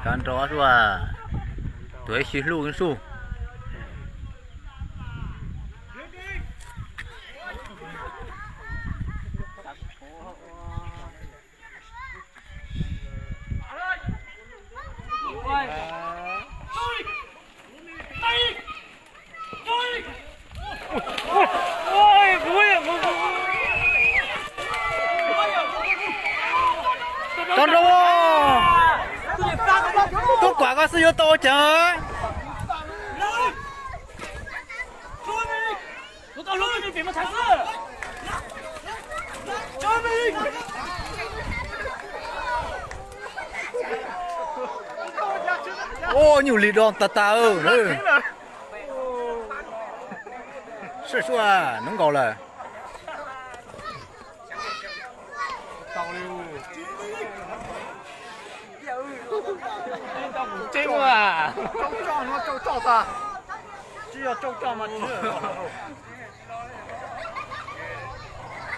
Kav nrov sua, tuav ib xyw hlub sub. Tau nrau, tub kuam koj xwb yuav tau ceev. Ua nyuj lig do tas tas. Sab sua, nub nkaus lawm.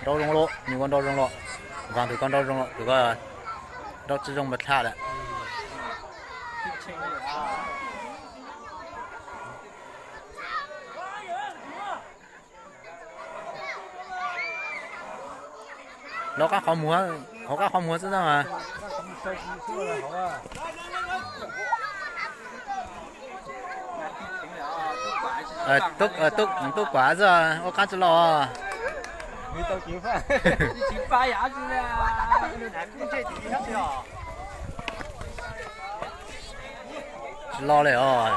Nrau zoo lawm, nws ua nrau zoo lawm. Nkaag tus koj nrau zoo lawm, tus koj nrau tsi zoo mas dlha lawm. Lov qab qhov muag, hauv qab qhov muag xwb na mas. Tub kuam xwb, ua qab tsi los. Tsis los li os.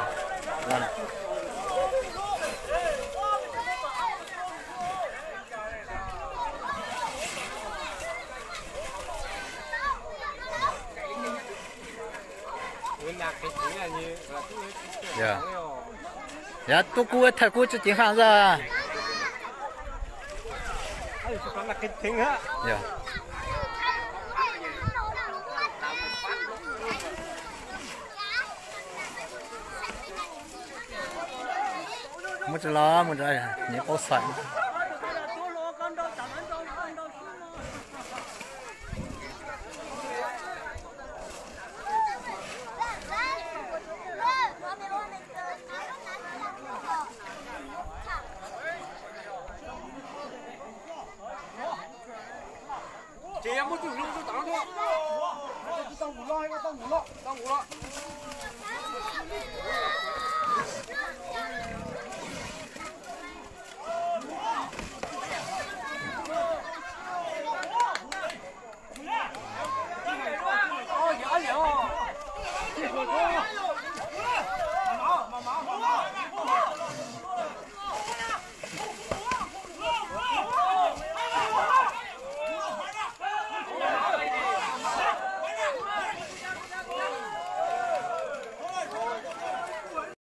Yog tub kub thawj kub tsi ceev faj xwb. Muab tsi los, muab tsi los, nyiam paub xaim. Ces yog muaj tug hluas tau tau. Tau nqus los, tau nqus los.